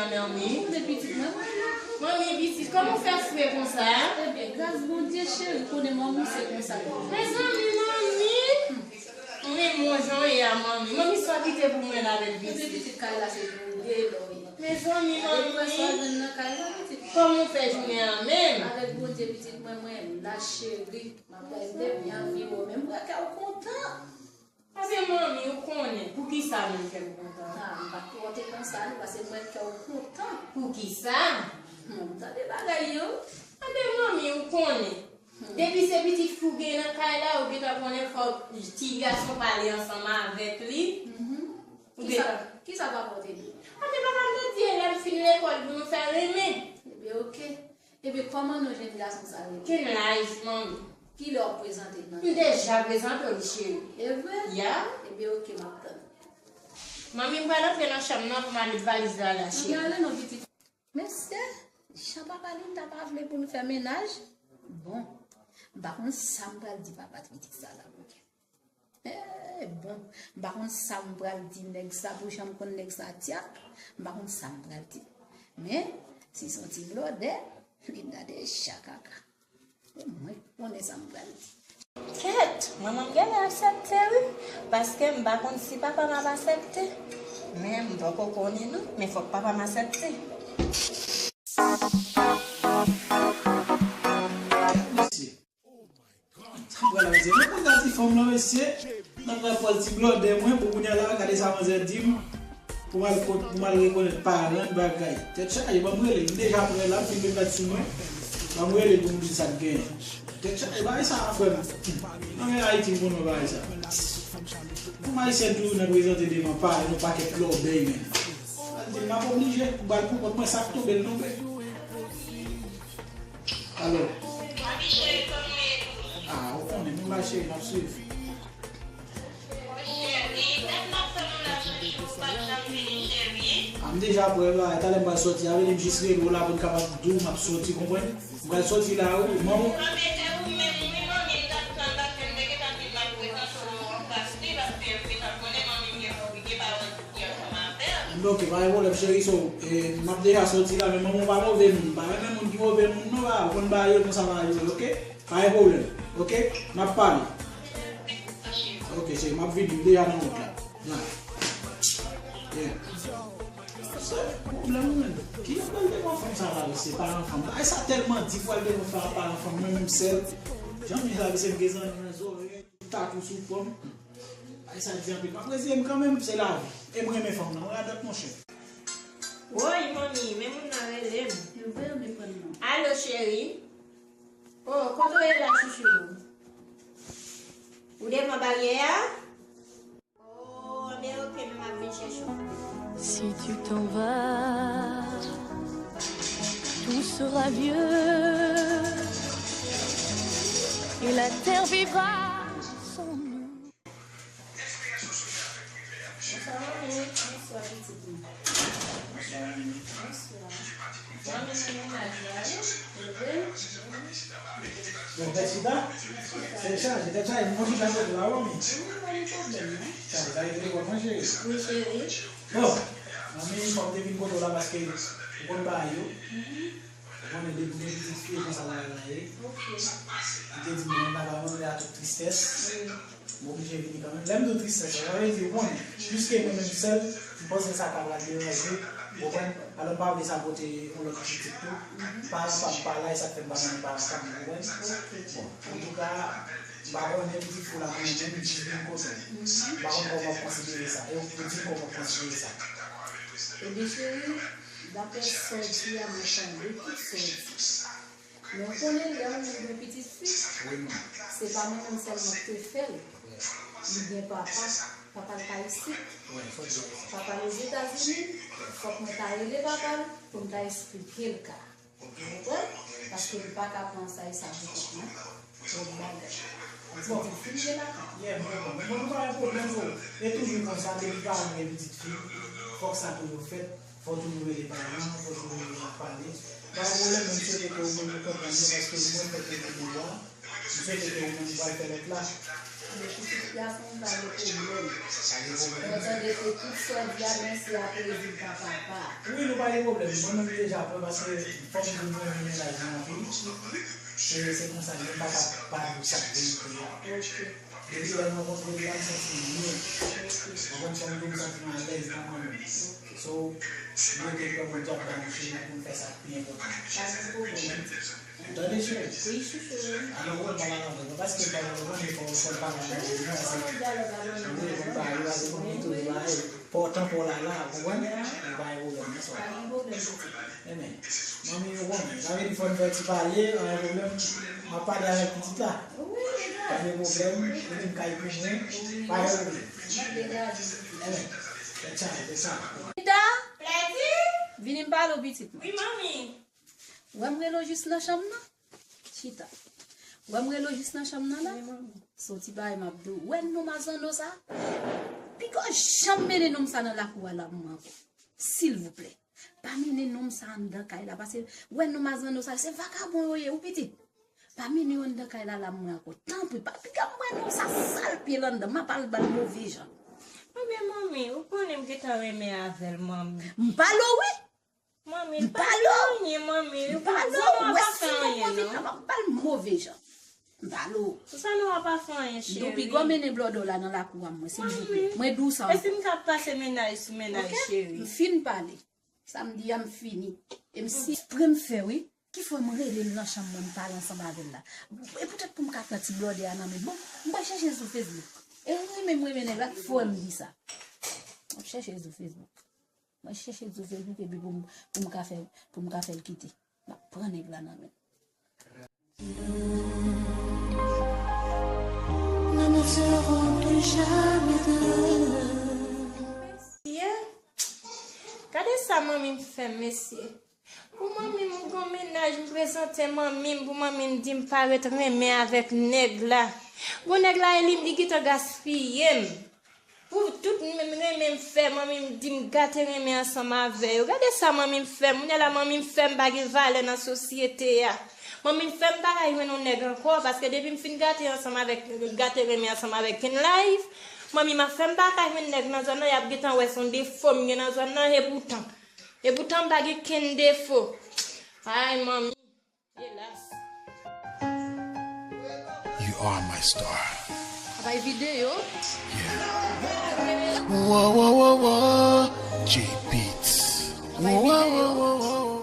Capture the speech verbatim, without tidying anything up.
Manmi. Kote pitit mwen, manmi? Manmi, pitit, kòman w fè fre konsa? Ebyen, gras Bondye, cheri, konnen manmi se konsa. Mezanmi, manmi! Mwen, mwen, jan w ye a, manmi. Manmi, sa w kite pou mwen la, bèl pitit. Ebyen, pitit, kay la se pou ou, de lò ye. Mezanmi, manmi. Sa w jwenn nan kay la, pitit. Kòman w fè jounen an menm? Avèk Bondye, pitit mwen, mwen la, cheri. M ap wè de byen anvi wè w, men m wè kè w kontan. Paske manmi, ou konnen, poukisa menm kè m kontan? A, m pa t twò te konsa, non, paske m wè kè w kontan. Poukisa? Hmm, tande bagay yo. Tande manmi, ou konnen. Hmm. Depi se pitit fi w gen nan kay la, ou gentan konnen fòk ti gason pale ansanm avèk li. Mhm. Ou gentan. Kisa, kisa papa w te di? Tande papa m te di, lè m fin lekòl, pou nou fè renmen. Ebyen, oke. Epi kòman non jèn gason sa rele? Ki laj, manmi? Kilè w ap prezante l nan? M deja prezante w li, cheri. E vre? Ya. Ebyen, oke, m ap tann. Manmi, m pral antre nan chanm nan pou m al met valiz la la, cheri. Ebyen, ale non, pitit. Mesye, jan papa li ta pa vle pou l fè mennaj. Bon, m pa konn sa m pral di papa pitit sa la, Bondye. Eh, bon, m pa konn sa m pral di nèg sa, pou jan m konn nèg sa tyak, m pa konn sa m pral di. Men, si se yon ti blòdè, li ta deja kaka. E mwen ki konnen sa m pral di. Kèt, manman m genlè aksepte wi, paske m pa konn si papa m ap aksepte. Men m poko konnen non, men fòk papa m aksepte. Mesye, sa m pral la, mesye? Mwen konn gade ti fanm lan, mesye. Nan pral pòl ti blòdè mwen, pou kounye a la, gade sa manzè di m. Pou m al kot, pou m al rekonèt paran l, bagay. Tèt chaje, ban m rele l. M deja prè la, m fin met mèt sou mwen. Ban m rele l pou m di l sa k genyen. Tèt chaje, bagay sa a, frè m. Nan men Ayiti, m konnen bagay sa. Kòm Ayisyen toujou nan prezante devan paran yon pakèt lòbèy, men. Al di l, m ap oblije, m ba l pou kont mwen, sa k tonbe, l tonbe. Alo. Papi cheri, kòman w ye tou? Ah, ou konnen, nou la cheri, n ap swiv. Bon, cheri, gad m ap tann ou la, chouchou, ou p ap janm vini, cheri. Ah, m deja prè la, talè m pral sòti a, vle di m jis rele w la pou n kapab di w m ap sòti, konprann? M pral sòti la, wi, manman. Anben, se ou menm, wi, manmi, m t ap tann, paske m te gentan di l m ap prezante w yon klas li, paske m gentan konnen manmi m gen konplike, pa wè. Anben, oke, pa gen pwoblèm, cheri, so, eh, m ap deja sòti la, men manman w pa move moun, m pa renmen moun ki move moun, non, pa, ou konn bagay yo, konsa bagay yo ye, oke? Pa gen pwoblèm, oke? N ap pale. Oke, cheri, m ap vini, m deja nan wout la. La. Yeah. Se pwoblèm ou menm. Ki jan pral devan fanm sa la, se paran fanm. Ay, sa tèlman di pral devan fanm, paran fanm, mwen menm sèl. Jan m di la, se m gen zanmi nan zòrèy. Tatou sou pòm. Ay, sa di anpil. M ap reziye m kanmenm, se lavi. E m renmen fanm nan. Mwen radòt, monchè. Woy, manmi, men moun nan rele m. Yo vle annik pran non. Alo, cheri. Oh, kote w ye la, chouchou? Ou devan baryè a? Oh, anben, oke, men m ap vin chèche w. Si tu t'en vas, tout sera vieux et la terre vivra sans nous. Bonswa, manmi. Bonswa, pitit mwen. Bonswa, manmi. Bonswa. Manmi, nan mennaj la, wi. Leve. Bon, tèt chita? Tèt chaje, tèt chaje. Mwen chita kote la, wi, manmi. Wi, pa gen pwoblèm, non. Chaje, sa rete lekòl mwen, cheri. Wi, cheri. Bon, manmi, fò m te vin kote w la paske ou konn bagay yo. Mhm. Ou konnen depi gen pitit fi, e konsa bagay la ye. Ok. Li te di m, mwen ta pral mande a tout tristès. Wi. M oblije vini kanmenm. Lè m di w tristès la, sa vle di, ou konnen, piske mwen menm sèl, m panse sa ka pral deranje, ou konprann? Alò, m pa vle sa pote yon lòt pitit tou. Mhm. Paran pa m pa la, e sa k fè m pa mande paran pa m, ou konprann? Ok. Bon, antouka, m pa konnen pitit fi w la konnen menm, m jis vin kote w. Mhm. M pa konn kòman w konsidere sa. E ou di m kòman w konsidere sa. Ebyen, cheri, daprè sa w di a, mwen tande tout sa w di. Men w konnen, lè yon moun gen pitit fi, se pa mwen menm sèlman ki te fè l. Li gen papa, papa l pa isit. Papa l Ozetazini, fòk mwen ta rele papa l pou m ta esplike l ka. Ou konprann? Paske li pa ka pran sa e sa pou kont mwen. Twòp bagay. Bon, pitit fi m gen lakay. Yeah, m konprann. Bon, nou pa gen pwoblèm, bro. E toujou konsa, depi paran gen pitit fi, fòk sa toujou fèt. Fò w toujou rele paran, fò w toujou rele ap pale. Pa gen pwoblèm, men m swete ke ou menm ou konprann mwen, paske mwen fèk rete devan. M swete ke ou menm ou pral fè lòt la. Men pitit gason m pa gen pwoblèm. Mwen tande ke tout sa w di a, men se a plezi m pa papa. Wi, nou pa gen pwoblèm. Mwen menm deja pran paske fò m di mwen renmen mennaj mwen anpil. Se, se konsa, men m pa ka pa di w sa k verite a. Depi lè m rankontre l la, m santi m byen. Ou konprann, fò m di m santi m alèz nan mwen menm. So, mwen te pran mwen djab la, mwen cheri, pou m fè sa k pi enpòtan. Pa gen pwoblèm. Tande, cheri. Wi, chouchou. Alò, ou wè m pa pale anpil, non, paske m pa pale anpil, men fò, fò m pale anpil, non, paske, wi, fò m pale, paske pou m tou, pa, pa w tan pou w la, la, ou konprann? Ou pa gen pwoblèm, non, so. Pa gen pwoblèm, pitit. Amen. Manmi, ou konnen, sa vle di fò n fè ti pale, pa gen pwoblèm. M ap pale avèk pitit la. Wi, wi, wi. Pa gen pwoblèm, ou vin kay pou mwen, pa gen pwoblèm. Amen. Fè tchay, fè tchay. Ida! Plèdi! Vini m pale w, pitit mwen. Wi, manmi. Ou wè m rele w jis nan chanm nan? Chita. Ou wè m rele w jis nan chanm nan la? Wi, manmi. Se yon ti bagay m ap di w. Ou wè nonm a zanno sa? Piga w janm mennen nonm sa nan lakou a la pou mwen ankò. Silvouplè. Pa mennen nonm sa anndan kay la, paske ou wè nonm a zanno sa, se vakabon yo ye, ou pitit. Pa mennen yo anndan kay la, la mwen ankò. Tanpri, pa piga m wè nonm sa sal pye l anndan, m ap al ba l move jan. Ebyen, manmi, ou konnen m gentan renmen avè l, manmi. M pale w, wi. Manmi, l pa fè anyen, manmi. M pale w, ou wè si mwen move, m ap ba l move jan. M pale w. Sou sa nou pa fè anyen, cheri. Piga w mennen blòdò la nan lakou a mwen, silvouplè. Mwen di w sa ankò. E si m ka pase mennaj sou mennaj, cheri? M fin pale. Sa m di a, m fini. E m si pre m fè, wi. Ki fè m rele l nan chanm mwen, m pale ansanm avè l la? E poutèt pou m ka pran ti blòdè a nan men l. Bon, m pral chèche l sou Facebook. E wi, men m renmen nèg la, ki fè m di sa? M ap chèche l sou Facebook. Mwen chèche l sou Facebook epi pou m, pou m ka fè, pou m ka fè l kite. M ap pran nèg la nan men l. Mesye, gade sa manmi m fè m, mesye. Pou manmi m, m gon mennaj, m prezante manmi m, pou manmi m di m parèt renmen avèk nèg la. Bon, nèg la, e li, li gentan gaspiye m. Pou tout m renmen m fè, manmi m di m gate renmen ansanm avè yo. Gade sa manmi m fè m. Kounye a la, manmi m fè m pa gen valè nan sosyete a. Manmi m fè m pa ka jwenn yon nèg ankò, paske depi m fin gate ansanm avèk, gate renmen ansanm avèk Kenlife, manmi m ap fè m pa ka jwenn nèg nan zòn nan, y ap gentan wè se yon defo m gen nan zòn nan, e poutan. E poutan m pa gen kenn defo. Ay, manmi. Elas. You are my star. Bay videyo. Yeah. Whoa, whoa, whoa, whoa. J Beats. Bay videyo. Whoa, whoa, whoa, whoa.